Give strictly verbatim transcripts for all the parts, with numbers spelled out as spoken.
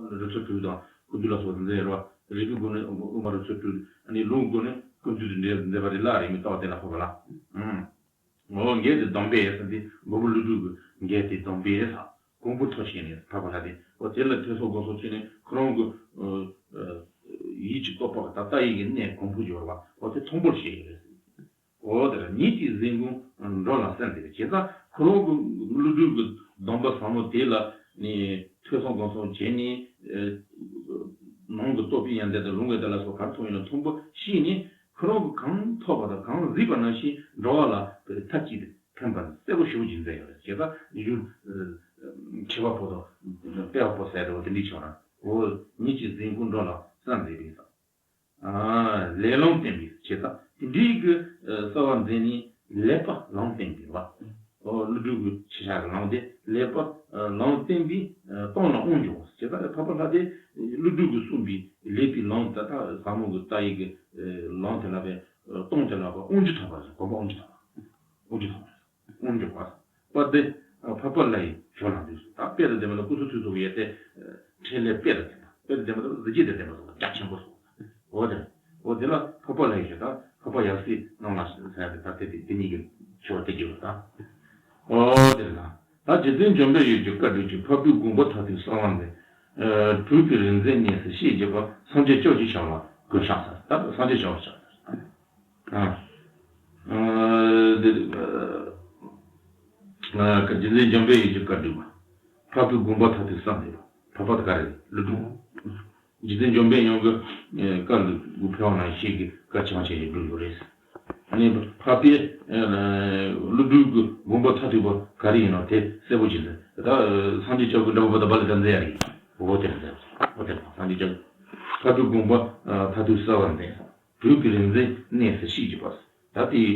རི་ཚོ་སྤྲུལ་དང་ཀུན་བཏུས་ལ་སོགས་མཛད་ཡོད་རེད་བ། རིགས་ཀྱི་སྒོ་ནས་དབུ་མ་རི་ཚོ་སྤྲུལ། ཨ་ནི་ལུང་གི་སྒོ་ནས་ཀུན་བཏུས་དེ་མཛད་པ་རེད་ལ་རེད་མི་ལྟ་བ་དེ་ལ་ཕོག་པ་ལ། ཨང་། འོ་འགལ་དེ་སྡོམ་པས་ཟེར་ཏེ་མགོན་པོ་ཀླུ་སྒྲུབ་ཀྱི་འགལ་དེ་སྡོམ་པས་ཟེར། གོང་བུ་མཐོ་ཞིང་ནས་འཕགས་པ་ལྷ་དེ། འོ་དེ་ལ་ཐོས་བསམ་སྒོམ་གསུམ་བྱས་ནས་ཁོ་རང་གི་ཡིད་ཀྱི་རྟོགས་པ་ད་ལྟ་ཡི་གི་གནས་གོང་བུ་སྦྱོར་བ་འོ་དེ་མཐོན་པོར་བཤད་ཡོད་རེད། འོ་དེ་ལ་ཉིད་ཀྱི་གཟིམ་ཁུང་འགྲོ་ལ་གསལ་མཛད་པའི་བྱས་ཙང་ཁོ་རང་གི་ཀླུ་སྒྲུབ་ཀྱི་སྡོམ་པ་ཟབ་མོ་དེ་ལ་ནི་ཐོས་བསམ་སྒོམ་གསུམ་བྱས་ནས་ནང་གི་རྟོགས་པའི་ཡོན་ཏན་དང་ལུང་གི་དེ་ལ་སོགས་ག་རེ་མཐོང་ཡོད་ན་མཐོན་པོ་ཤེས་ནས་ཁོ་རང་གི་གང་ཐོབ་པ་དང་གང་གཟིགས་པ་ནང་བཞིན་འགྲོ་བ་ལ་མཐའ་གཅིག་ཏུ་ཕན་པ་གསལ་པོ་ཞེ་པོ་ཅིག་མཛད་ཡོད་རེད། བྱས་ཙང་ཡུལ་ཁྱད་པར་པོ་དང་དཔེ་བ་པོ་ཟེར་འགྲོ་དེ་འདྲའི་ཆོག་ར། འོ་ཉིད་ཀྱི་གཟིམ་ཁུང་འགྲོ་ལ་གསལ་མཛད་པའི་ས། ལས་ལམ་བསྟན་པའི་བྱས་ཙང་དེ་འདྲའི་གི་གསལ་བ་མཛད་ནས་ལས་པ་ལམ་བསྟན་པའི་བ། ཀླུ་སྒྲུབ་ཀྱི་ཆེ་ཆ་གི་ལམ་དེ་ལས་པ་ལམ་བསྟན་པའི་སྟོང་ལ་དབང་འབྱོར་བ། བྱས་ཙང་འཕགས་པ་ལྷ་དེ་ཀླུ་སྒྲུབ་ཀྱིས་གསུངས་པའི་ལས་པའི་ལམ་ད་ལྟ་ཟབ་མོ་གི་ལྟ་བའི་གི་ལམ་དེ་ལ་བས་སྟོང་དེ་ལ་བ་དབང་བསྒྱུར་ཐོབ་པ་ཟེར། གོ་འཕང་དབང་བསྒྱུར་ཐོབ་པ། དབང་བསྒྱུར་ཐོབ་པ། དབང་འབྱོར་བ། པ་དེ་འཕགས་པ་ལྷ་ཡི་ཞབས་ལ་འདུས་སོ། ད་དཔལ་དང་ལྡན་པ་ལ་སྐུ་གསུང་ཐུགས་སོགས་ཡོད་དེ། འཕྲིན་ལས་དཔལ་དང་ལྡན་པ། དཔལ་དང་ལྡན་པ་ལ་གཟི་བརྗིད་དང་ལྡན་པ་སོགས་རྒྱ་ཆེན་པོ་སོགས། འོ་དེ། འོ་དེ་ལ་འཕགས་པ་ལྷ་ཡི་ཞབས་དང་འཕགས་པ་ཡབ་སྲས་རྣམས་ལ་ཟེར་ཡ་དེ་ད་དེ་དེ་དེ་གཉིས་ཀྱི་ཆོས་དེ་གྱུར་ད། འོ་དེ་ལ། ད་རྗེ་བཙུན་འཇམ་དཔལ་ཡུལ་གྱི་བཀའ་སྒྲུབ་ཀྱི་འཕགས་པའི་དགོངས་པ་མཐར་ཐུག་གསལ་བ་མཛད། གྲུབ་པའི་རིག་འཛིན་གནས་སུ་གཤེགས་བགྱིས་པ། སངས་རྒྱས་སྐྱབས་ཀྱི་ཞབས་ལ་གུས་ཕྱག་འཚལ། ད་སངས་རྒྱས་སྐྱབས་ཀྱི་ཞབས་ལ། ཨ། ཨ། འདི། ཨ། རྗེ་བཙུན་འཇམ་དཔལ་ཡུལ་གྱི་བཀའ་སྒྲུབ་པ། འཕགས་པའི་དགོངས་པ་མཐར་ཐུག་གསལ་མཛད་པ། འཕགས་པ་དེ་ག་རེ་རེད། ཀླུ་སྒྲུབ། རྗེ་བཙུན་འཇམ་དཔལ་དབྱངས་ཀྱི་བཀའ་ལུགས་ཕལ་བ་ནང་བཞིན་གྱི་བཀའ་བྱང་ཆེན་ཞིག་བསྒྲུབས་ཡོད་རེད། ཨ་ནི་འཕགས་པའི་ཀླུ་སྒྲུབ་ཀྱི་དགོངས་པ་མཐར་ཐུག་པ་ག་རེ་ཡིན་ནོ་དེ་གསལ་པོ་ཅིག་མཛད། ད་སངས་རྒྱས་སྐྱབས་ཀྱི་འདྲ་བོ་པ་དང་པ་ལ་ད་མཛད་ཡ་རེད། འོ་དེ་མཛད། འོ་དེ་སངས་རྒྱས་སྐྱབས་འཕགས་པའི་དགོངས་པ་མཐར་ཐུག་གསལ་བར་མཛད། གྲུབ་པའི་རིག་འཛིན་གནས་སུ་གཤེགས་བགྱིས་པ། ད་དེའི་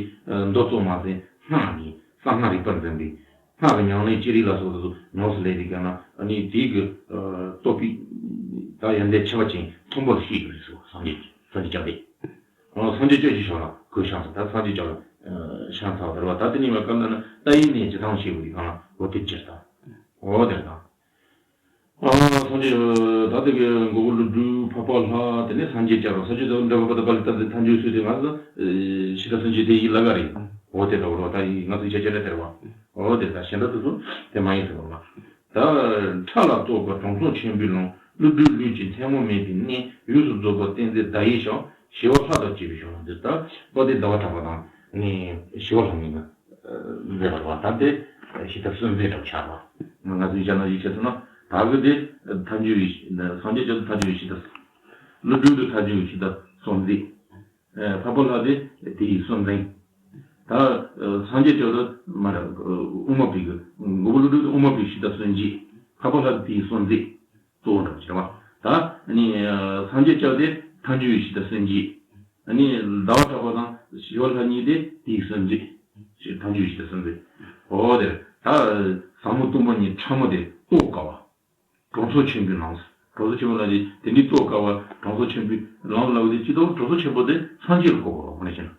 མདོ་གཙོ་མ་ཟིན་སྔགས་ནི་གསང་སྔགས་རིག་པར་འཛིན་པའི་སྔགས་ཀྱི་ཉམས་ལེན་ཅི་རིགས་ལ་སོགས་སུ་ཉམས་སུ་ལེན་པའི་སྒང་ལ་ཨ་ནི་དེའི་གི་རྟོགས་པའི་ད་ཡོན་ཏན་ཆེ་བ་ཅན་མཐོན་པོར་གཤེགས་ཡོད་རེད་ཟེར། སངས་རྒྱས་སངས་རྒྱས་སྐྱབས་དེ། སངས་རྒྱས་སྐྱབས་ཀྱི་ཞབས་ལ་གུས་ཕྱག་འཚལ། ད་སངས་རྒྱས་སྐྱབས་ལ་ཕྱག་འཚལ་བ་དེ་རེད་བ། ད་དེ་ནས་མ་སྐབས་ན་ལྟ་བའི་གནས་ཇི་ལྟ་བ་ཞེས་པའི་སྒང་ལ་འོ་དེ་ཅིག་ད། འོ་དེ་ད། ཨ། སངས་རྒྱས་ད་ལྟ་གི་མགོན་པོ་ཀླུ་སྒྲུབ་འཕགས་པ་ལྷ་དེ་ནས་སངས་རྒྱས་བཅས་པ་སངས་རྒྱས་ད་འདྲ་བ་པ་ད་པ་ལི་ཏ་ཟེར་ཐལ་འགྱུར་སུ་དེ་ང་ཚོ་ཤི་ད་སུན་ཅི་དེ་ཡིན་ལ་ག་རེ། འོ་དེ་འདྲ་བོ་རོ་ད་ཡིན་ང་ཚོ་ཡིན་ཆ་ཆ་རེ་དེ་རེད་བ། འོ་དེ་ད་གཞན་དག་དེ་ཚོ་དེ་མ་ཡིན་ཟེར་བ་མ། ད་ཕྲ་ལ་རྟོགས་པ་དྲང་སྲོང་ཆེན་པོའི་ལམ། ཀླུ་སྒྲུབ་ལུས་ཀྱི་མཐེ་བོང་མེད་པའི་གནས། ཡོངས་སུ་རྫོགས་པ་ཏིང་འཛིན་ཟླ་ཡི་ཞབས། ཞི་བ་ལྷ་དང་བཅས་པའི་ཞབས་ལ་འདུས། ད་པ་དེ་ཟླ་བ་གྲགས་པ་དང་ནི་ཞི་བ་ལྷ་གཉིས་ཀྱི་མཛད་པ་རེད་བ། ད་དེ་ཞི་ཐབས་གསུམ་མཛད་འདྲ་བོ་ཆགས་པ། ང་ཚོའི་ཆ་ནང་བཞིན་བྱས་སོང་ན་ད་གི་དེ་ཐལ་འགྱུར་བའི་སངས་རྒྱས་བཅས་ཐལ་འགྱུར་བའི་ཞི་ཐབས། ཀླུ་སྒྲུབ་དེ་ཐལ་འགྱུར་བའི་ཞི་ཐབས་གསུམ་མཛད། འཕགས་པ་ལྷ་དེ་དེ་ཡི་གསུམ་མཛད། ད་སངས་རྒྱས་བཅས་དེ་མ་རེད། དབུ་མ་པའི་གི་མགོན་པོ་ཀླུ་སྒྲུབ་དེ་དབུ་མ་པའི་ཞི་ཐབས་གསུམ་མཛད། འཕགས་པ་ལྷ་དེ་དེ་ཡི་གསུམ་མཛད། གཙོ་བོ་འདྲ་བོ་ཅིག་རེད་བ། ད་ནི་སངས་རྒྱས་བཅས་དེ་ཐལ་འགྱུར་བའི་ཞི་ཐབས་གསུམ་མཛད། ནི་ཟླ་བ་གྲགས་པ་དང་ཞི་བ་ལྷ་གཉིས་དེ་དེའི་གསུམ་མཛད། ཞེས་ཐལ་འགྱུར་བའི་ཞི་ཐབས་གསུམ་མཛད། འོ་དེ་ད་ཟབ་མོ་སྟོང་པ་ཉིད་ཕྲ་མོ་དེ་རྟོགས་དཀའ་བ། དྲང་སྲོང་ཆེན་པོའི་ལམ། དྲང་སྲོང་ཆེན་པོ་ལ་ནི་དེ་འདྲའི་རྟོགས་དཀའ་བ་དྲང་སྲོང་ཆེན་པོའི་ལམ་ལབ་དེ་ཅི་ལྟ་བུ་དྲང་སྲོང་ཆེན་པོ་དེ་སངས་རྒྱས་ལ་གོ་དགོས་རེད་བ། ཁོ་ན་ཅི་ན།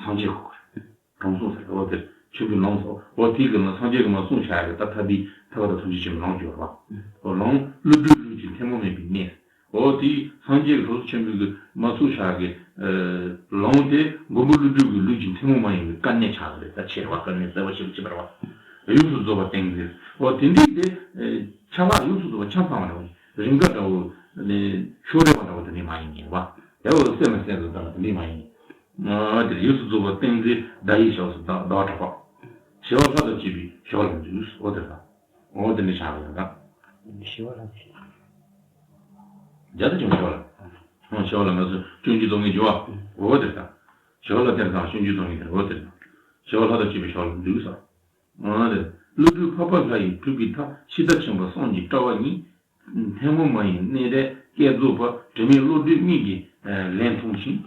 སངས་རྒྱས་ཁོ་རེད། དྲང་སྲོང་ཟེར་བ་དེ་ཆོས་ཀྱི་ལམ་སོགས་འོ་དེའི་གི་ལ་སངས་རྒྱས་ཀྱིས་མ་གསུངས་བཞག་གི་ད་ཐར་པའི་ཐར་པ་དང་ཐམས་ཅད་མཁྱེན་པའི་ལམ་སྦྱོར་བ། འོ་ལམ་ཀླུ་སྒྲུབ་ལུས་ཀྱི་མཐེ་བོང་མེད་པའི་གནས། འོ་དེའི་སངས་རྒྱས་ཀྱི་དྲང་སྲོང་ཆེན་པོའི་གི་མ་གསུངས་བཞག་གི་ལམ་དེ་མགོན་པོ་ཀླུ་སྒྲུབ་ཀྱི་ལུས་ཀྱི་མཐེ་བོང་མ་ཡིན་པའི་དཀའ་གནད་ཆགས་ཀྱི་རེད། ད་ཆེ་བ་དཀའ་གནད་གསལ་བ་ཞིག་ཅི་པར་བ། ཡོངས་སུ་རྫོགས་པ་ཏིང་འཛིན། འོ་དེ་འདྲའི་དེ་ཆ་ལག་ཡོངས་སུ་རྫོགས་པ་ཆ་ཚང་བ་འདྲ་བོ་རིམ་ཁ་འདྲ་བོ་ནས་ཤོ་རེ་བ་འདྲ་བོ་དེ་འདྲའི་མ་ཡིན་ངེས་པ། དེ་བོ་སེམས་ལ་སེམས་སུ་ལྡན་པ་དེ་འདྲའི་མ་ཡིན། ཨ་དེ་ཡོངས་སུ་རྫོགས་པ་ཏིང་འཛིན་ཟླ་ཡི་ཞབས་སུ་ཟླ་ཟླ་བ་གྲགས་པ། ཞི་བ་ལྷ་དང་བཅས་པའི་ཞབས་ལ་འདུས། འོ་དེ་ལ། འོ་དེ་འདྲ་ཆགས་པ་ཡིན་ད། ཞི་བ་ལྷ་ཞི། རྒྱ་དང་ཆེན་པོ་ཞི་བ་ལྷ། ཨ་ཞི་བ་ལྷ་ང་ཚོ་སྤྱོད་འཇུག་རྫོགས་ངེས་འགྱུར་བ། འོ་དེ་ལ། ཞི་བ་ལྷ་དེར་དང་སྤྱོད་འཇུག་རྫོགས་ངེས་དེར་འོ་དེ་ལ། ཞི་བ་ལྷ་དང་བཅས་པའི་ཞབས་ལ་འདུས་ས། འོ་དེ། ཀླུ་སྒྲུབ་འཕགས་པ་ལྷ་ཡི་སྤྲུལ་པའི་མཐའ། ཤིང་རྟ་ཆེན་པོ་གསུམ་གྱི་དཔྲལ་བ་ཉིད། མཐེ་བོང་མ་ཡི་སྣེ་རལ་སྐས་རྫོགས་པ། དྲི་མེད་བློ་གྲོས་མིག་གིས་ལན་མཐོང་ཞིང་།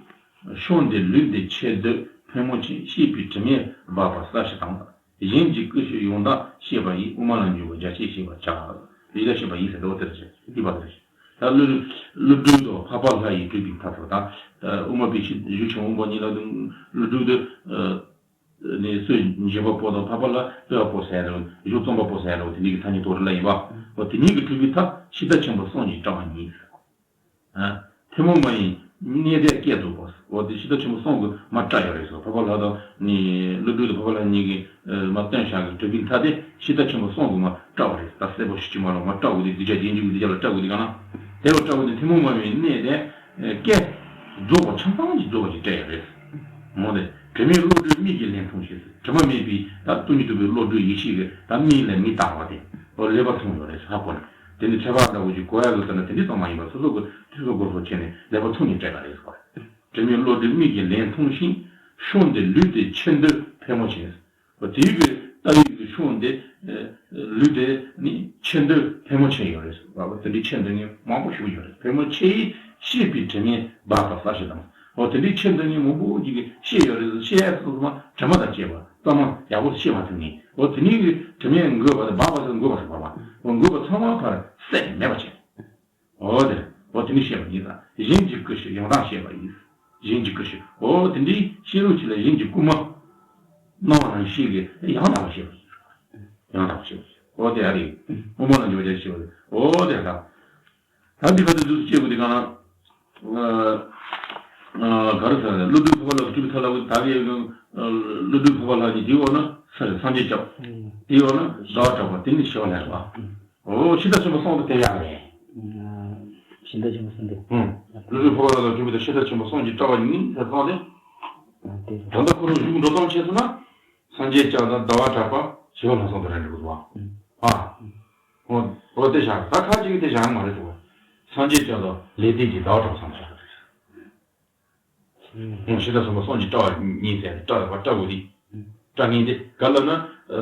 ཕྱོགས་འདིར་ལུས་འདི་ཆེས་འདོད་ཕལ་མོ་ཆེ། ཤེས་པའི་དྲི་མས་སྦགས་པ་ས་གཞི་དང་། གཞན་གྱི་ཀུན་སྤྱོད་ཡང་དག་ཤེས་པ་ཡིས། དབུ་མ་ལ་འཇུག་པ་རྒྱ་ཆེར་ཤེས་པར་བྱ། ཡི་དྭགས་ཤེས་པ་ཡིས་ཟེར་འདྲ་བོ་དེར་བྱེད་འདི་པ་དེར་བྱེད། ད་ཀླུ་ཀླུ་སྒྲུབ་དང་འཕགས་པ་ལྷ་ཡི་སྤྲུལ་པའི་མཐའ་ཐུག་ད་དབུ་མ་པའི་ཆོས་གཞུང་ཆེན་དབང་པོ་ཉིད་ལ་དུ་ཀླུ་སྒྲུབ་དེ། ནས་སྲོད་འབྱིན་པ་པོ་དང་འཕགས་པ་ལྷ་སྤེལ་བ་པོ་ཟེར་ཡ་ལ་གཞུང་རྩོམ་པ་པོ་ཟེར་ཡ་ལ་དེ་འདྲའི་གི་ཐ་སྙད་དོ་རུ་ལ་ཡིན་པ། འོ་དེ་གཉིས་ཀྱི་གྲུབ་པའི་མཐའ་ཕྱི་ལྟ་ཆེན་པོ་གསུམ་གྱིས་བཀྲལ་བ་ཉིད། ཨ། ཐུན་མོང་མ་ཡིན་གནས་བརྟན་སྐད་རྫོགས་པ། འོ་དེ་ཕྱི་ལྟ་ཆེན་པོ་གསུམ་གྱིས་མར་བཀྲལ་ཡོད་རེད་ཟེར། འཕགས་པ་ལྷ་དང་ནི་ཀླུ་སྒྲུབ་དང་འཕགས་པ་ལྷ་གཉིས་ཀྱིས་མར་སྟོན་བཞག་གི་གྲུབ་པའི་མཐའ་དེ་ཕྱི་ལྟ་ཆེན་པོ་གསུམ་གྱིས་མར་བཀྲལ་བ་རེད། ད་གསལ་པོ་ཞིག་ཅིག་མ་ལ་མར་བཀྲལ་དགོས་དེ་གདུལ་བྱ་རྗེས་འཇུག་གི་གདུལ་བྱ་ལ་བཀྲལ་དགོས་དེ་གང་ན། དེ་ལ་བཀྲལ་དགོས་དེ་ཐུན་མོང་མ་ཡིན་གནས་བརྟན་སྐད་རྫོགས་པ་ཆ་ཚང་གིས་རྫོགས་པ་ཅིག་བཀྲལ་ཡོད་རེད། འོ་དེ་དྲི་མེད་བློ་གྲོས་མིག་གི་ལན་མཐོང་ཞེས་ཟེར། དྲི་མ་མེད་པའི་ད་སྟོང་ཉིད་རྟོགས་པའི་བློ་གྲོས་ཡེ་ཤེས་ཀྱི་ད་མིག་ལ་མིག་བལྟ་བ་དེ་འོ་ལེགས་པར་མཐོང་ཡོད་རེད་ཧ་གོ་ནས། དེ་ནི་ཁྱད་པར་འདྲ་བོ་ཞིག་གོ་ཡ་ལ་ལྟ་ན་དེ་འདྲ་ཙམ་མ་ཡིན་པར་སོ་སོ་གི་ཐུགས་སུ་དགོངས་སུ་བྱས་ནས་ལེགས་པར་མཐོང་ནས་བཀྲལ་བ་རེད་ཟེར་བ། དྲི་མེད་བློ་གྲོས་མིག་གི་ལན་མཐོང་ཞིང་ཤོག་འདི་ལུས་ཏེ་ཆེ་འདོད་ཕལ་མོ་ཆེ། དེའི་གི་ལྟ་བའི་གི་ཤོག་འདི་ལུས་ཏེ་ནི་ཆེ་འདོད་ཕལ་མོ་ཆེ་ཡོད་རེད་ཟེར་བ། དེ་འདྲའི་ཆེ་འདོད་མཁན་མང་པོ་ཞིག་ཡོད་རེད། ཕལ་མོ་ཆེ་ཡིས་བཤད་པའི་དྲི་ངན་སྦས་དང་ཟ་ཞིག་དང་། འོ་དེ་འདྲའི་ཆེ་འདོད་མཁན་མང་པོ་ཞིག་གིས་བཤད་ཡོད་རེད་ཟེར། བཤད་ཡ་སོ་སོ་མ་དྲི་མ་དང་བཅས་པ་གཙང་མ་ཡག་པོ་ཤེས་པ་དེ་ནི་འོ་དེ་ནི་གི་དྲི་མས་འགོས་པ་དང་སྦགས་པ་ཟེར་འགོས་པ་ཟེར་བ། འོ་འགོས་པ་ཚང་མ་ཕར་བསལ་ནས་མེད་པ་བྱས། འོ་དེ་འོ་དེ་ནི་བཤད་པ་ཡིན་ཙང་གཞན་གྱི་སྐུ་ཞིག་ཡང་དག་བཤད་པ་ཡིན། གཞན་གྱི་སྐུ་ཞིག་འོ་དེ་འདྲའི་བཤད་ལུགས་ཅིག་ལ་གཞན་གྱི་སྐུ་མ་སྣང་བ་རང་ཤེས་ཀྱི་ཡང་དག་པ་བཤད་པ་ཡིན། ཡང་དག་པ་བཤད་པ་ཡིན། འོ་དེ་ཨ་རེད། དབུ་མ་ལ་འཇུག་པ་བྱ་ཞེས་པ་རེད། འོ་དེ་ལ། ད་འདི་ག་དུས་འདུག་སྐྱེ་དགོས་དེ་གང་ན། ག་རེ་ཟེར་ན་ཀླུ་སྒྲུབ་འཕགས་པ་ལ་སྤྲུལ་པའི་ཐབས་ལ་ད་གི་ཀླུ་སྒྲུབ་འཕགས་པ་ལ་གཉིས་དེའི་འོག་ན་ས་རེ་སངས་རྒྱས་སྐྱབས། དེའི་འོག་ན་ཟླ་བ་གྲགས་པ་དེ་ནི་ཞི་བ་ལྷ་རེད་པ། འོ་ཕྱི་ལྟ་ཆེན་པོ་གསུམ་དུ་དེ་ཡག་རེད། ཕྱི་ལྟ་ཆེན་པོ་གསུམ་དུ། ཨུམ། ཀླུ་སྒྲུབ་འཕགས་པ་ལ་སྤྲུལ་པའི་ཐབས་ཕྱི་ལྟ་ཆེན་པོ་གསུམ་གྱིས་བཀྲལ་བ་ཉིད་ཟེར་སོང་སྟེ། དེ་ད་ལྟ་ཁོ་རང་བཞུགས་འགྲོ་སྟངས་བྱས་སོང་ན། སངས་རྒྱས་སྐྱབས་དང་ཟླ་བ་གྲགས་པ་ཞི་བ་ལྷ་གསུམ་དུ་རེད་འགྲོ་གི་འདུག་བ། ཨ། འོ་འོ་དེ་བཞག་ད་ཁ་ཅིག་གིས་དེ་བཞག་མ་རེད་འདུག་བ། སངས་རྒྱས་སྐྱབས་དང་ལེགས་ལྡན་འབྱེད་ཟླ་བ་གྲགས་པ་གསུམ་དུ་བཞག་གི་རེད། ཨུམ། ཕྱི་ལྟ་ཆེན་པོ་གསུམ་གྱིས་བཀྲལ་བ་ཉིད་ཟེར་བཀྲལ་བ་བཀྲལ་དགོས་དེ། བཀྲལ་མཁན་དེ་ག་ལབ་ན།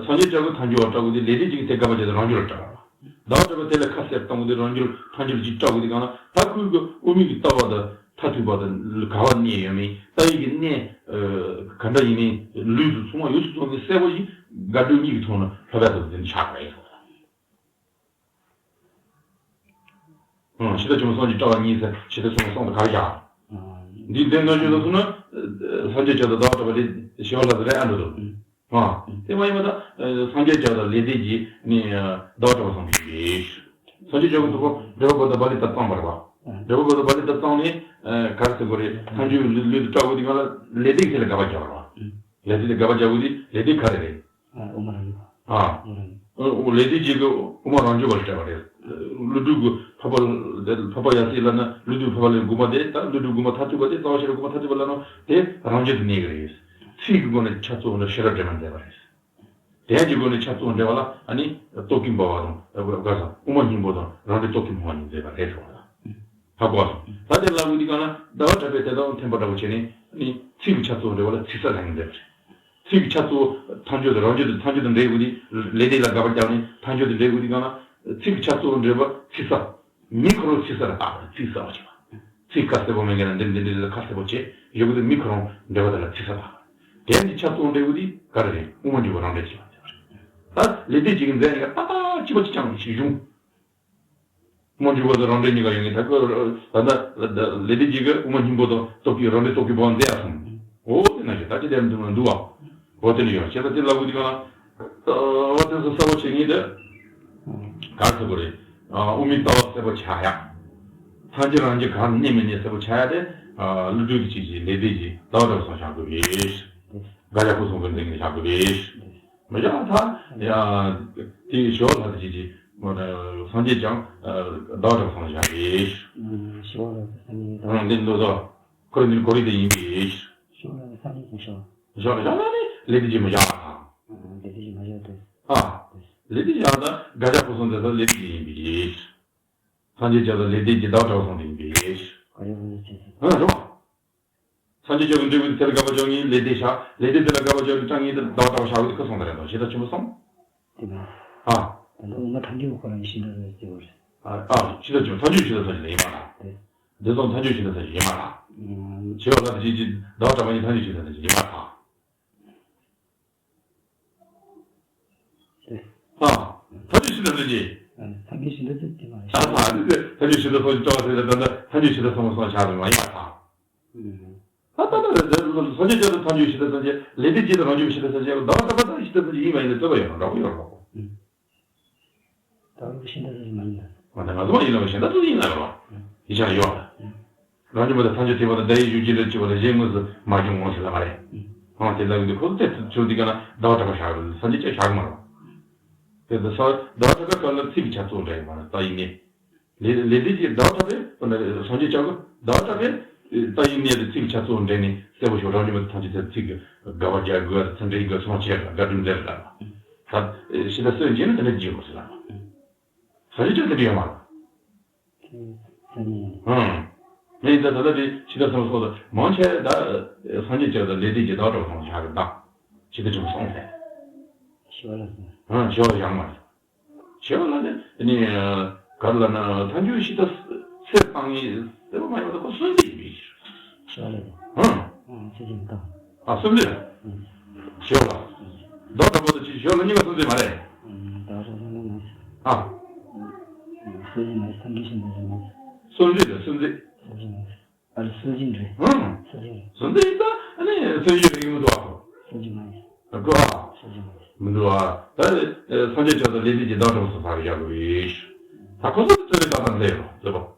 སངས་རྒྱས་སྐྱབས་ཀྱིས་ཐལ་འགྱུར་བ་བཀྲལ་དགོས་དེ་ལེགས་ལྡན་འབྱེད་ཀྱིས་དེ་དགག་པ་བྱས་ཏེ་རང་རྒྱུད་ལ་བཀྲལ་བ། ཟླ་བ་གྲགས་པས་དེ་ལ་ཁ་གསལ་གཏོང་དགོས་དེ་རང་རྒྱུད་ཐལ་འགྱུར་གྱིས་བཀྲལ་དགོས་དེ་གང་ལ་ད་ཁོའི་གི་དབུ་མའི་གི་ལྟ་བ་དང་མཐར་ཐུག་པ་དང་ག་བར་གནས་ཡོད་མེད་ལྟ་བའི་གི་གནས་ག་འདྲ་ཡིན་མིན་ལུས་སུ་ཚང་མ་ཡོངས་སུ་རྫོགས་ནས་གསལ་པོ་ཞིག་དགག་སྒྲུབ་གཉིས་ཀྱི་ཐོག་ནས་ལྷག་པར་དུ་འཛིན་ཆགས་པ་རེད། ཕྱི་ལྟ་ཆེན་པོ་གསུམ་གྱིས་བཀྲལ་བ་ཉིད་ཟེར་ཕྱི་ལྟ་ཆེན་པོ་གསུམ་དུ་ག་རེ་བཞག་འདིའི་དོན་དངོས་བཤད་ལ་སོང་ན། སངས་རྒྱས་སྐྱབས་དང་ཟླ་བ་གྲགས་པ་ལས་ཞི་བ་ལྷ་ཟེར་རེད་ཨ་འགྲོ་འདུག་ཨ། དེ་མ་ཡིན་པ་ད། སངས་རྒྱས་སྐྱབས་དང་ལེགས་ལྡན་འབྱེད་ནི་ཟླ་བ་གྲགས་པ་གསུམ་དུ་ཡིན་པས། སངས་རྒྱས་སྐྱབས་ཀྱི་ཐུགས་ཁོ་འགྲེལ་པ་པོ་དང་པཱ་ལི་ལྟར་བརྩམས་པ་རེད་པ། འགྲེལ་པ་པོ་དང་པཱ་ལི་ལྟར་བརྩམས་ནས། ག་རེ་ཟེར་དགོས་རེད་ཐལ་འགྱུར་ལུས་ལུས་དུ་བཀྲལ་དགོས་དེ་གང་ལ་ལེགས་ལྡན་དེ་ལ་དགག་པ་རྒྱག་པ་རེད་པ། ལེགས་ལྡན་དེ་དགག་པ་རྒྱག་དགོས་དེ་ལེགས་ལྡན་ག་རེ་རེད། ཨ། དབུ་མ་རང་རྒྱུད་པ། ཨ། དབུ་མ་རང་རྒྱུད་པ། ལེགས་ལྡན་འབྱེད་ཀྱི་དབུ་མ་རང་རྒྱུད་པ་ལ་བཀྲལ་བ་རེད། ཀླུ་སྒྲུབ་ཀྱི་འཕགས་པ་འཕགས་པ་ཡབ་སྲས་ལབ་ན་ཀླུ་སྒྲུབ་འཕགས་པ་ལས་དགུ་མ་དེ་ད་ཀླུ་སྒྲུབ་དགུ་མ་མཐར་ཐུག་པ་དེ་རྩ་བ་ཤེས་རབ་དགུ་མ་མཐར་ཐུག་པ་ལབ་ན་དེ་རང་རྒྱུད་དུ་གནས་ཀྱི་རེད། ཚིག་གི་སྒོ་ནས་ཆ་ཚང་བ་ལ་ཤེས་རབ་འདྲེས་མ་མཛད་པ་རེད། དོན་གྱི་སྒོ་ནས་ཆ་ཚང་བ་འདྲེས་པ་ལ་ཨ་ནི་རྟོག་གེ་འབར་བ་དང་དགག་ས་དབུ་མ་སྙིང་པོ་དང་རང་འགྲེལ་རྟོག་གེ་འབར་བ་གཉིས་མཛད་པ་རེད་ཟེར་བ་ལ། ཧ་གོ་བ་སོང་། ད་དེ་ལབ་དགོས་དུས་གང་ལ་ཟླ་བ་གྲགས་པས་དེ་དག་འཐེན་པ་འདྲ་བོ་བྱས་ནས་ནི་ཚིག་གི་ཆ་ཚང་འདྲེས་པ་ལ་ཚིག་གསལ་ལབ་མཁན་མཛད་པ་རེད། ཚིག་གི་ཆ་ཚང་ཐལ་འགྱུར་དང་རང་རྒྱུད་དང་ཐལ་འགྱུར་དང་འདྲེས་དགོས་དུས་ལེགས་ལྡན་ལ་དགག་པ་བརྒྱབ་ནས་ཐལ་འགྱུར་དང་འདྲེས་དགོས་དུས་གང་ལ་ཚིག་གི་ཆ་ཚང་འདྲེས་པ་ཚིག་གསལ། མི་ཁོ་རང་ཚིག་གསལ་ལ་བཏགས་པ་ཚིག་གསལ་བ་བྱས་པ། ཚིག་ཁ་གསལ་པོ་མེད་མཁན་ལ་འདི་འདི་འདི་ལ་ཁ་གསལ་པོ་བྱས་ཡོད་དགོས་དུས་མི་ཁོ་རང་འདྲེས་པ་དེ་ལ་ཚིག་གསལ་བཏགས་པ། དེ་ནི་ཆ་ཚང་འདྲེས་དགོས་དུས་ག་རེ་རེད་དབུ་མ་འཇུག་པ་རང་འགྲེལ་བྱས་པ་མཛད་པ་རེད། ད་ལེགས་ལྡན་འབྱེད་ཀྱི་མཛད་ནི་ཀ་ཏག་ཏག་གཅིག་པ་གཅིག་རྐྱང་ཞིག་བྱུང་། དབུ་མ་འཇུག་པ་དང་རང་འགྲེལ་གཉིས་ཀ་ཡོད་ངེས་ད་ཁོ་ད་ལྟ་ལེགས་ལྡན་འབྱེད་ཀྱི་དབུ་མ་སྙིང་པོ་དང་རྟོག་གེ་རང་འགྲེལ་རྟོག་གེ་འབར་བ་མཛད་ཡག་སོང་། འོ་དེ་ན་ཞིག་ད་ཅི་བདེར་འདུག་ན་འདུག་བ། འོ་དེ་ནི་ཡོད་བྱས་ད་དེ་ལབ་དགོས་དུས་གང་ལ། ཨ་བ་དེ་ཚོ་གསལ་པོ་བྱེད་ངེས་དེ། ག་ཚོད་དགོས་རེད། དབུ་མའི་ལྟ་བ་གསལ་པོ་ཆགས་ཡག་ཐལ་འགྱུར་རང་རྒྱུད་གང་གནས་མི་གནས་གསལ་པོ་ཆགས་ཡག་དེ། ཀླུ་སྒྲུབ་ཀྱི་ཅིག་ཅིག་ལེགས་ལྡན་གྱི་ཟླ་བ་གྲགས་པ་གསུམ་བཞག་དགོས་པས། དགག་བྱ་སྐུ་གསུམ་གྱི་མཚན་ཉིད་བཞག་དགོས་པས། མི་བཞག་ཐལ། ཡ། དེ་ཞི་བ་ལྷ་དེ་ཅིག་ཅིག་སངས་རྒྱས་ཀྱང་ཟླ་བ་གྲགས་པ་གསུམ་བཞག་པས། ཞི་བ་ལྷ་དེ་སངས་རྒྱས་ཟླ་བ། འདི་འདོད་དོ། ཁོ་རང་འདི་གོ་རིགས་དེ་ཡིན་པས། ཞི་བ་ལྷ་དེ་སངས་རྒྱས་ཀྱང་ཞི་བ། བཞག་བཞག་ན་ནི་ལེགས་ལྡན་གྱི་མི་བཞག་པ་དང་། ལེགས་ལྡན་གྱི་མི་བཞག་སྟེ། ཨ། ལེགས་ལྡན་བཞག་ན་དགག་བྱ་སྐུ་གསུམ་དེ་ཚོ་ལེགས་ལྡན་གྱི་ཡིན་པས། སངས་རྒྱས་ཀྱང་ལེགས་ལྡན་གྱི་ཟླ་བ་གྲགས་པ་གསུམ་དེ་ཡིན་པས། ཨ་རེད་བ། སངས་རྒྱས་ཀྱང་འབྲས་བུ་དེ་ལ་དགག་པ་བྱ་ངེས་ལེགས་ལྡན་བཞག་ལེགས་ལྡན་དེ་ལ་དགག་པ་བྱ་ངེས་ཀྱང་ངེས་དེ་ལ་ཟླ་བ་གྲགས་པ་བཞག་པ་དེ་ཁོ་གསུམ་དེ་རེད་དོ་ཕྱི་ལྟ་ཆེན་པོ་གསུམ། དེ་མ། ཨ། ད་ལྟ་དབུ་མ་ཐལ་འགྱུར་ཁོ་རང་ཕྱི་ལྟ་ཟེར་བ་རེད། ཨ་ཨ་ཕྱི་ལྟ་ཆེན་པོ་ཐལ་འགྱུར་ཕྱི་ལྟ་ཟེར་ཡིན་མ་རེད། དེ། འདི་ཙམ་ཐལ་འགྱུར་ཕྱི་ལྟ་ཟེར་ཡིན་མ་རེད། ཞི་བ་ལྷ་དེ་ཅིག་ཅིག་ཟླ་བ་གྲགས་པ་གཉིས་ཐལ་འགྱུར་ཕྱི་ལྟ་ཟེར་ཡིན་མ་རེད། ཨ། ཐལ་འགྱུར་ཕྱི་ལྟ་ཟེར་གྱི། ཐལ་འགྱུར་ཕྱི་ལྟ་ཟེར་གྱི་མ་རེད། ཨ་ཨ་ནི་ཐལ་འགྱུར་ཕྱི་ལྟ་སོགས་ཀྱི་སྐྱོ་བ་ཟེར་ལ་ད་ལྟ་ཐལ་འགྱུར་ཕྱི་ལྟ་སོགས་སོགས་བྱ་རུང་བ་ཡིན་མ་རེད། ད་ལྟ་ད་སངས་རྒྱས་བསྐྱངས་ཏེ་ཐལ་འགྱུར་ཤིང་རྟ་སངས་རྒྱས། ལས་འབྲས་བསྐྱངས་ཏེ་རང་བྱུང་ཤིང་རྟ་སངས་རྒྱས། ཟླ་བ་གྲགས་པ་ད་ཤིང་རྟ་སངས་རྒྱས་ཡིན་པ་ཡིན་ན་རྩོད་པ་ཡོད་ན་འདྲ་པོ་ཡོད་རེད་པ། ད་རུང་ཤིང་རྟ་སངས་རྒྱས་མ་ཡིན་ན། འོ་ད་ང་ཚོ་མ་ཡིན་ན་བ་ཤིང་རྟ་ཚོ་ཡིན་ན་རེད་པ། ཡིན་ཆ་ཡོད་ལ། རང་བྱུང་མ་ཐལ་འགྱུར་ཐེག་པ་དང་བརྡ་ཡི་གཞུང་གཅིག་འདྲ་གཅིག་པ་ལ་གཞན་དངོས་སུ་མ་བྱུང་ངོ་ཟེར་ལ་མ་རེད། ཨང་དེ་ལ་འདི་ཁོ་ཚོ་དེ་ཚོ་འདི་ག་ན་ཟླ་བ་གྲགས་པ་ཤར་རེད། སངས་རྒྱས་བསྐྱངས་ཤར་མ་རེད། དེ་ལྟར་ས་ཟླ་བ་གྲགས་པའི་སྐབས་ལ་ཚིག་གི་ཆ་ཚང་འདྲ་ཡོད་མ་རེད། ད་ཡིན་ནི། ལས་ལས་འབྲས་ཀྱི་ཟླ་བ་གྲགས་པའི་སངས་རྒྱས་བསྐྱངས་ཟླ་བ་གྲགས་པའི་ད་ཡིན་ནི་དེ་ཚིག་གི་ཆ་ཚང་འདྲ་ནི་གསལ་པོ་ཞིག་རང་བྱུང་མ་ཐལ་འགྱུར་ཐེག་ཚིག་གི་དགག་པ་རྒྱག་དགོས་ཚིག་འགྲེལ་དགོས་ཚོང་ཆེ་དགག་སྒྲུབ་འདྲ་ལ། ད་ཤིང་རྟ་སངས་རྒྱས་ནི་དེ་འདྲ་བགྱིས་མ་ཟེར་ལ། སངས་རྒྱས་བསྐྱངས་དེ་འདྲ་ཡོད་མ་རེད། ཨང་། ངས་ད་ད་ལྟ་དེ་ཕྱི་ཟླ་གསུམ་སོགས་ལ་མང་ཆེ་ད་སངས་རྒྱས་བསྐྱངས་དང་ལས་འབྲས་ཀྱི་ཟླ་བ་གྲགས་པ་སོང་ཆ་རེད་ད། ཕྱི་ཟླ་བཅུ་གསུམ་ཟེར། ཞི་བ་ལྷ་སོང་། ཨང་ཞི་བ་ལྷ་ཡང་མ་རེད། ཞི་བ་ལྷ་ནི་ནི་ག་རེ་ལབ་ན་ཐལ་འགྱུར་ཤིང་རྟ་གསེར་བཏང་ངེས་གསལ་པོ་མ་ཡོང་ད་ཁོ་སུན་ཙི་ཡིན་པས། ཞི་བ་ལྷ་ཡིན། ཨང་། ཨང་སུན་ཙི་མི་བཏང་། ཨ་སུན་ཙི། ཨང་། ཞི་བ་ལྷ། ཨང་། ཟླ་བ་གྲགས་པ་དང་ཕྱི་ཞི་བ་ལྷ་གཉིས་ཀ་སུན་ཙི་མ་རེད། ཨང་ཟླ་བ་གྲགས་པ་ནི་མ་རེད། ཨ། སུན་ཙི་མ་རེད། ཐལ་འགྱུར་ཤིང་རྟ་རེད་མ་རེད། སུན་ཙི་རེད་སུན་ཙི། སུན་ཙི་མ་རེད། ཨ་ལ་སུན་ཙི་རེད། ཨང་། སུན་ཙི་རེད། སུན་ཙི་ཡིན་ད་ཨ་ནི་སུན་ཙི་རེད་ཡིན་མི་འདུག་ཨ་ཁོ། སུན་ཙི་མ་རེད། ཨ་ཁོ་ཨ། སུན་ཙི་མ་རེད། མི་འདུག་ཨ། ད་སངས་རྒྱས་བསྐྱངས་དང་ལས་འབྲས་ཀྱི་ཟླ་བ་གྲགས་པ་སོགས་ཟེར་ཡག་གི་རེད། ད་ཁོ་ཚོ་རྩོད་པའི་ལྟ་སྟངས་ལས་རོ་རྩོད་པ། ཨང་།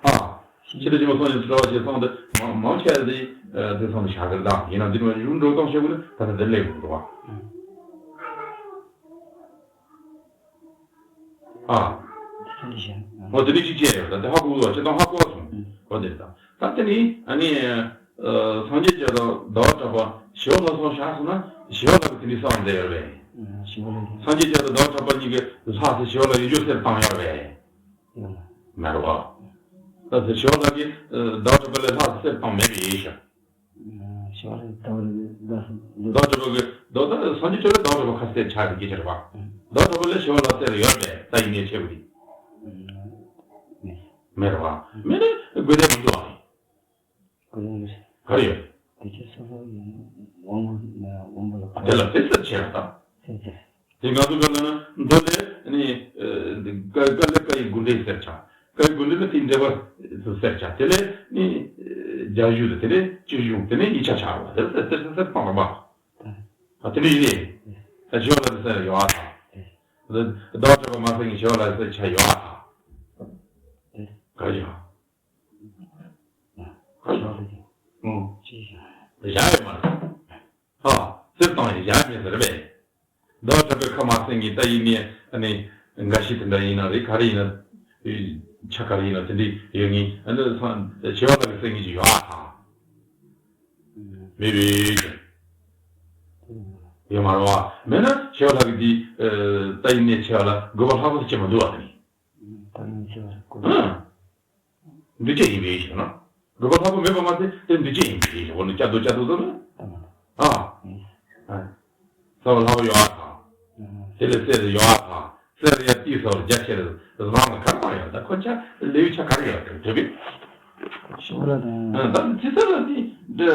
ཨ། ཕྱི་ཟླ་ཕྱི་མ་སངས་རྒྱས་སུ་གྲགས་པ་ཞེས་གསུངས་ཏེ་མང་མང་ཆེ་བ་དེ་དེ་ཚང་དུ་བཞག་གི་རེད་ད། ཡིན་ན་འདི་ནི་ཡུལ་འགྲོ་སྟངས་བཤད་དགོས་ན་ད་ལྟ་འདིར་སླེབས་དགོས་འདུག་བ། ཨ། འོ་དེ་འདྲ་ཅིག་བྱས་ཡོད་ད། དེ་ཧ་གོ་བ་བྱེད་སྟངས་ཧ་གོ་བ་སོང་། འོ་དེ་རེད་ད། ད་དེ་ནི་ཨ་ནི། སངས་རྒྱས་བསྐྱངས་དང་ཟླ་བ་གྲགས་པ་ཞི་བ་ལྷ་སོང་ཆ་སོང་ན་ཞི་བ་ལྷ་གི་དེ་འདྲའི་གསལ་བ་མཛད་ཡོད་རེད་པས། ཞི་བ་ལྷ་གི། སངས་རྒྱས་བསྐྱངས་དང་ཟླ་བ་གྲགས་པ་གཉིས་ཀྱི་ལྷ་ཟེར་ཞི་བ་ལྷ་ཡིན་རྒྱུ་གསལ་བཏང་ཡོད་རེད་པས། ཡོད་མ། མ་རེད་པ། ད་ཟེར་ཞི་བ་ལྷ་གིས་ཟླ་བ་གྲགས་པ་ལ་ལྷ་ཟེར་གསལ་བཏང་མེད་པས་ཞེས། ཞི་བ་ལྷ་གིས་ཟླ་བ་ལྷ་ཟེར། ཟླ་བ་གྲགས་པ་གིས་ཟླ་བ་སངས་རྒྱས་བསྐྱངས་ལ་ཟླ་བ་གྲགས་པ་ཁ་གསལ་ཆགས་ཀྱི་སྐད་ཆ་རེད་པ། ཟླ་བ་གྲགས་པ་ལ་ཞི་བ་ལྷ་ཟེར་ཡོད་རེད་པས། ད་ཡིན་ནའི་ཆེ་བ་དེ། མེད་རེད་པ། མེད་ན་དགོས་དོན་མི་འདུག་པ། ག་རེ་ཡོད། དེ་ཆོས་སོ་སོ་ཡིན། དབང་པོ་དབང་པོ་ལ་དེ་ལ་དཔེ་ཟེར་བྱས་པ་དང་། དཔེ་ཟེར། དེ་ང་ཚོ་ག་ལ་ན་མདོ་ལས་ནི་ཀ་ཀ་ལ་ཀ་ཡི་དགོས་འབྲེལ་ཟེར་ཆ། ཀ་ཡི་དགོས་འབྲེལ་ལ་དེའི་འབྲེལ་བ་ཟེར་ཆ། དེ་ལས་ནི་རྒྱ་གཞུང་དེ་ལས་སྤྱི་གཞུང་དེ་ནས་ཡིག་ཆ་ཆགས་པ་དེ་ལ་ཟེར་ཟེར་ཟེར་ཟེར་སྤང་ར་མ། ཨ་དེ་འདྲ་ཡིན་ནི། ད་ཞི་བ་ལྷ་ཟེར་ཡོད་ཨ་ཐང་། ཟླ་བ་གྲགས་པ་མ་ཟེར་ངས་ཞི་བ་ལྷ་ཟེར་ཆ་ཡོད་ཨ་ཐང་། ག་རེ་ཡོད། ཞི་བ་ལྷ་གི། ཨང་། ཅི་ཞིག་བཞག་ཡོད་མ་རེད། ཧ། གསལ་བཏང་ཡིན་བཞག་མེད་ཟེར་བས། ཟླ་བ་གྲགས་པའི་ཁ་མ་གསལ་གྱི་ད་ཡིན་ནི་ཨ་ནི། འགའ་ཞིག་དེ་འདྲ་ཡིན་ན་རེད། ག་རེ་ཡིན་ན། ཆ་ག་རེ་ཡིན་ན་དེ་འདྲའི་ཡོད་ངེས། ཨ་ནི་སངས་ཞི་བ་ལྷ་གི་གསལ་ངེས་ཀྱི་ཡོད་ཨ་ཐང་། མེད་པའི་ཡོད་མ་རེད་བ། མེད་ན་ཞི་བ་ལྷ་གི་འདི་ད་ཡིན་ནི་ཆེ་བ་ལ་དགོས་པ་ལྷག་པ་ཟེར་གྱི་མི་འདུག་བ་དེ་ནི། ད་ཡིན་ཆེ་བ་ལ་དགོས་པ། ཨང་། འདུས་བྱས་ཡིན་པའི་ཕྱིར་ན། དགོས་པ་ལྷག་པ་མེད་པ་མ་ཟད་དེ་འདུས་བྱས་ཡིན་པའི་ཕྱིར་འོ་ན་སྐྱ་དོ་སྐྱ་དོ་ཟེར་ན། ཨ། ཨ། ས་བ་ལྷག་པ་ཡོད་ཨ་ཐང་། དེ་ལས་གསེར་ཡོད་ཨ་ཐང་། གསེར་ཡ་ཏི་ས་བར་རྒྱ་ཆེར་བཟང་ལ་གར་མ་ཡོད་ད་ཁོ་ཆ་ལེའུ་ཆ་གར་ཡོད་དེ་དྲི་བས། ཞི་བ་ལྷ་དང་། ཨ་ད་ཅི་ས་ལ་ནི་འདི་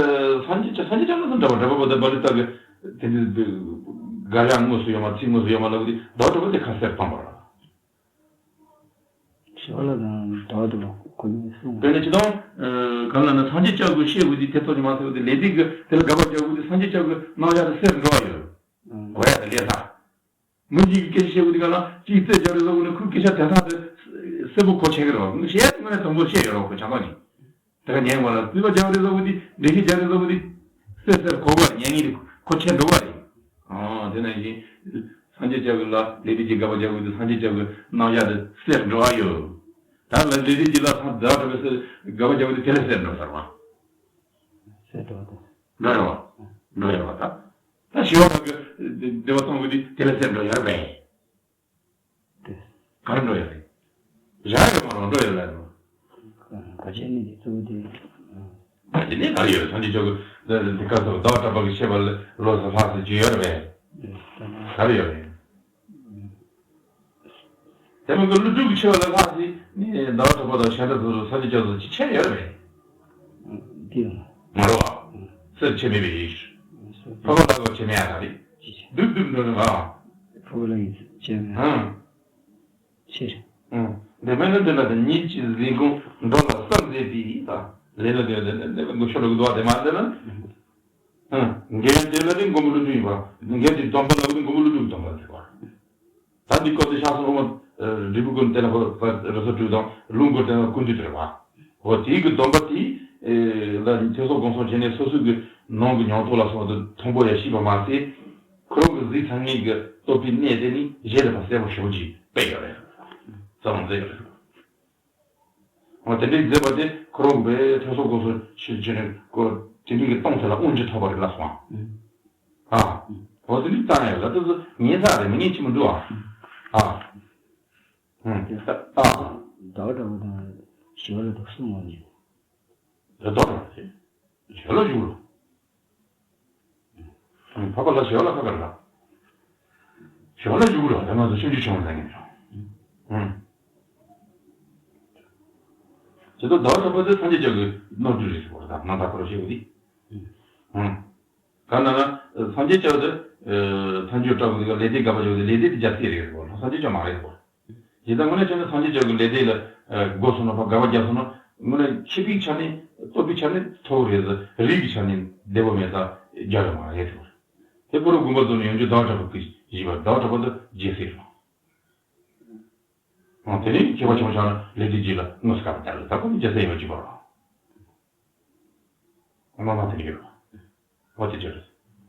སངས་རྒྱས་ཆ་སངས་རྒྱས་ཆ་ན་སུ་འདྲ་བ་འདྲ་བ་བ་ད་བ་ལི་ཏ་གི་དེ་འདི་འདི་ག་རེ་དངོས་སུ་ཡོད་མ་ཚིག་དངོས་སུ་ཡོད་མ་ལ་གི་དེ་ཟླ་བ་གྲགས་པ་དེ་ཁ་གསལ་བཏང་བ་ར། ཞི་བ་ལྷ་དང་ཟླ་བ་གྲགས་པ་ཁོ་གཉིས་གསུངས། དཔེར་ན་སྤྱིར་བཏང་། གང་ལ་ན་སངས་རྒྱས་བསྐྱངས་ཀྱིས་བཤད་དགོས་དུས་དེ་ཐོག་ཅིག་མ་ཟེར་བ་དེ་ལས་འབྲས་ཀྱི་དེ་ལ་དགག་པ་རྒྱག་དགོས་དུས་སངས་རྒྱས་བསྐྱངས་ཀྱི་རྣམ་གཞག་དེ་གསལ་འགྲོ་བ་ཡོད། གོ་ཡ་དེ་ལས་ས། མི་གཅིག་གིས་སྐད་ཆ་བཤད་དགོས་དུས་གང་ལ་གཅིག་རྩོད་རྒྱག་རེས་བཟོ་དགོས་ན་ཁོའི་སྐད་ཆ་དེ་དག་དེ་གསལ་པོ་གོ་ཆོད་ཀྱི་རེད་བ། བཤད་དངོས་གནས་དང་པོ་བཤད་ཡོད་རེད་བ་ཁོ་ཆ་ཚང་ནས། དེ་ག་ཉན་དགོས་ལ་རྩོད་པ་རྒྱག་རེས་བཟོ་དགོས་དུས་འགྲེལ་བཤད་རྒྱག་རེས་བཟོ་དགོས་དུས་གསལ་གསལ་གོ་བ་རེད། ཉན་ངེས་དེ་གོ་ཆོད་འགྲོ་བ་རེད། ཨང་དེ་ནང་བཞིན་སངས་རྒྱས་བསྐྱངས་ཀྱི་ལ་ལས་འབྲས་ཀྱི་དགག་པ་རྒྱག་དགོས་དུས་སངས་རྒྱས་བསྐྱངས་ཀྱི་རྣམ་གཞག་དེ་གསལ་འགྲོ་བ་ཡོད། ད་ལ་ལས་འབྲས་ཀྱི་ལ་སངས་ཟླ་བ་གྲགས་པའི་གསལ་དགག་པ་རྒྱག་དགོས་དུས་དེ་ལས་གསལ་འགྲོ་ཟེར་བ། གསལ་འགྲོ་བ་དང་། འགྲོ་ཡོད་བ། འགྲོ་ཡོད་བ་ད། ད་ཞི་བ་ལྷ་གི་འདི་བ་གསུང་གི་འདི་དེ་ལ་གསལ་འགྲོ་ཡོད་རེད་པས། དེ། ག་རེ་འགྲོ་ཡོད་རེད། བཞག་ཡོད་མ་རེད་འགྲོ་ཡོད་རེད་ལ། ག་བྱས་ནས་དེ་གཙོ་བོ་དེ། ད་དེ་ནས་ག་རེ་ཡོད་རེད་སངས་རྒྱས་ཆོས་ཀྱི་འདི་འདི་སྐབས་སུ་ཟླ་བ་གྲགས་པ་གི་བཤད་པ་ལ་ལོགས་སུ་ལྷག་སུ་ཅི་ཡོད་རེད་པས། ག་རེ་ཡོད་རེད། དེ་མིན་གྱི་ཀླུ་སྒྲུབ་ཀྱི་ཆོས་ལ་ལྷག་ཟིན་ནི་ཟླ་བ་གྲགས་པ་དང་ཤཱནྟ་ཟེར་སོགས་སངས་རྒྱས་ཆོས་སུ་ཅི་ཆེ་ཡོད་རེད། འདི་ཡང་མ་རེད་བ། སེམས་ཆེ་མེད་པའི་ཡིད། ཕ་མ་ལ་གོ་ཆེ་མེད་ཡ་ད་རེད། སྡུག་སྡུག་འགྲོ་ནི་བ། ཕ་མ་ལ་ཡིད་ཆེ་མེད། ཨང་། ཆེ། ཨང་། འདི་མེད་ན་འདི་ལ་དེ་ཉིད་ཀྱི་གཟིགས་སྐོང་མདོ་ལ་བསམ་མཛད་པའི་ད་ལས་ལ་དེ་ལས་ལས་ལས་མགོ་ཤོར་ལ་གི་འདུག་བ། དེ་མ་འདི་ལ་ཨང་འགལ་དེ་ལ་དེ་མགོན་པོ་ཀླུ་སྒྲུབ་ཡིན་པ། འགལ་དེ་སྡོམ་པ་ལ་གི་མགོན་པོ་ཀླུ་སྒྲུབ་སྡོམ་པ་དེ་བ། ད་འདི་སྐོར་དེ་ཤག་སོང་འོ་མ་འབྲས་བུ་ཀུན་བསྟན་ལ་བ་ར་ས་དྲུག་དང་ལུང་དགོས་བསྟན་ལ་ཀུན་འདུས་དེ་རེད་བ། འོ་དེའི་གི་སྡོམ་པ་དེ་ལ་ཐོས་བསམ་སྒོམ་གསུམ་བྱས་ནས་སོ་སོའི་གི་ནང་གི་མྱོང་རྟོགས་ལ་སོགས་དེ་མཐོང་པོ་ཡ་ཤེས་པ་མ་ཟད། ཁོ་རང་གི་གཟིགས་ཚར་ངེས་ཀྱི་རྟོགས་པའི་གནད་དེ་ནི་གཞི་ལ་ཕར་གསལ་པོ་ཞེ་པོ་ཅིག་སྤེལ་ཡོད་རེད། རྩ་བ་མཛད་ཡོད་རེད། འོ་དེ་འདྲའི་མཛད་པ་དེ་ཁོ་རང་གི་བའི་ཐོས་བསམ་སྒོམ་གསུམ་ཞིག་བྱས་ནས་ཀོ་དེ་འདྲའི་གི་སྟོང་ཐད་ལ་དབང་ཅིག་ཐོབ་པ་རེད་ལབ་སོང་ཨ། ཨ། འོ་དེ་འདྲའི་བཏང་ཡོད་ལ་དེ་ཚོ་ངེས་ས་རེད་མི་ངེས་ཅི་མི་འདུག་ཨ། ཨ། ཨ། ཟླ་བ་གྲགས་པ་དང་ཞི་བ་ལྷ་དང་གསུམ་ངོ་ནས། རེད་དོ་རེད། ཞི་བ་ལྷ་བཞུགས་ལོ། ཨང་། འཕགས་པ་ལྷ་ཞི་བ་ལྷ་ཁ་ཁ་ལ། ཞི་བ་ལྷ་བཞུགས་ལོ། ད་ང་ཚོ་ཆུང་ཆུང་ཆུང་ལ་ངེས་རང་། ཨང་། ཇི་ལྟར་ཟླ་བ་གྲགས་པ་དེ་སངས་རྒྱས་ཆོས་ཀྱི་ནོར་བུ་རེད་ཟེར་བ་དང་ནང་ལྟ་འཁོར་ཞེས་པ་དེ། ཨང་། གང་ལྟར་ན་སངས་རྒྱས་ཆོས་དེ་མཐའ་མཇུག་བཀྲག་པའི་ལས་སྡེ་དགག་པ་ཞིག་ལས་སྡེ་དེ་རྒྱལ་སྲས་རེད་ཟེར་བ་སངས་རྒྱས་ཆོས་མ་རེད་ཟེར་བ། ཇི་ལྟར་དངོས་གནས་བྱས་ན་སངས་རྒྱས་ཆོས་ཀྱི་ལས་སྡེ་ལ་ཨ་དགོས་སོང་ན་ཕར་དགག་པ་རྒྱག་སོང་ན་དངོས་གནས་མཁས་པའི་ཆ་ནས་རྟོགས་པའི་ཆ་ནས་མཐོ་བོ་རེད་ཟེར། རིགས་ཀྱི་ཆ་ནས་བདེ་བོ་མེད་ས་རྒྱ་ལ་མ་ཡོད་དེ། དེ་ཀུ་རུ་དགོན་པ་ཚོ་ནས་ཡོང་རྒྱུ་ཟླ་བ་གྲགས་པ་གི་བཞི་པ་ཟླ་བ་གྲགས་པ་དེ་རྒྱལ་སྲས་རེད། ཨང་། དེ་ནས་མཁས་པ་ཆུང་ཆུང་ལས་སྡེ་རྗེས་ལ་དངོས་སུ་དགག་པ་རྒྱག་ལ་ད་ཀུན་རྒྱལ་སྲས་ཡིན་པ་གཅིག་པ་རེད། མ་མ་དེ་ནས་ཡོད། འོ་དེ་ཅི་རེད།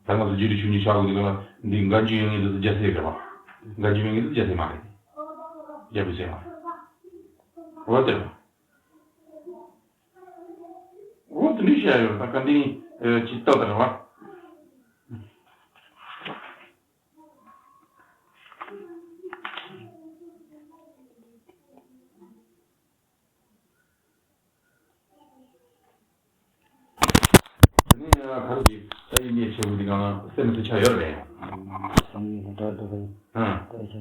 ད་ང་ཚོ་རྗེ་རིགས་ཆུང་གཉིས་ཆགས་དགོས་དུས་ལ་འདི་འགན་ཅི་ཡོད་ངེས་འདུག་ཟེར་རྒྱལ་སྲས་རེད་པ། འགན་ཅི་མེད་ངེས་འདུག་རྒྱལ་སྲས་མ་རེད། རྒྱལ་པོའི་སྲས་མ་རེད། འོ་དེ་རེད། འོ་དེ་འདྲ་བཤད་ཡོད་ད་ག་འདི་ཅི་ལྟ་ད་རེད་པ། དེ་ནས་ཁ་རུ་གི་ལྟ་ཡི་གནས་ཆེ་བོ་འདི་གང་སེམས་སུ་ཆགས་ཡོད་རེད། སང་ཉིན་ལ་འགྲོ་འགྲོ་གི་ཡིན། ཨང་། ལྟ་ཡི་ཆ་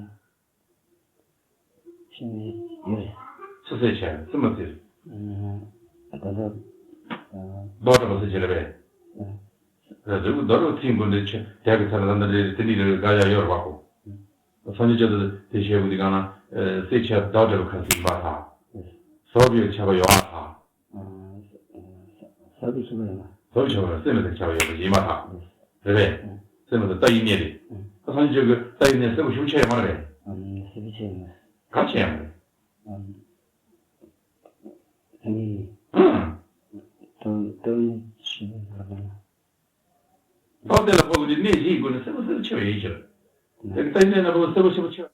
ཤི་ནས་ཡོད་རེད། སུ་སེ་ཆེ་སུ་མ་ཟེར། ཨང་། ད་ལྟ་རྡོ་གྲགས་པ་སུ་ཆེ་རེད་པས། ཨང་། རེད་འདུག་རྡོ་རུ་ཚིག་མགོ་འདི་ཆེ་དེ་གི་ཚར་ལ་ད་འདི་རེད་དེ་འདི་རེད་དགའ་ཡ་ཡོད་རེད་བ་ཁོ། སངས་རྒྱས་ཆོས་དེ་བཤད་དགོས་དུས་གང་ན་སེ་ཆེ་བདག་འདྲ་བའི་ཁ་ཟིན་པ་དང་། ཟོག་པའི་ཆ་བ་ཡོད་པ་དང་། ཟོག་པའི་ཆ་བ་ཡོད་པ། ཟོག་པའི་ཆ་བ་སེམས་ལ་ཆ་བ་ཡོད་པ་ཡིན་པ་དང་། རེད་པས། སེམས་ལ་ལྟ་ཡི་གནས་རེད། ད་སངས་རྒྱས་ཆོས་ཀྱི་ལྟ་ཡི་གནས་གསལ་པོ་ཞིག་ཆེ་ཡོད་མ་རེད་པས། ག་ཆེ་ཡང་མ་རེད། ཨང་། ད་དེ་ལ་ཕོག་གི་གནས་བཞིའི་སྒོ་ནས་གསལ་པོ་གསལ་པོ་ཆེ་བ་ཡིན་ཕྱིར། དེ་ལྟ་ཡི་གནས་ན་ཕོག་གསལ་པོ་ཆེ་བ་ཆེ་བ།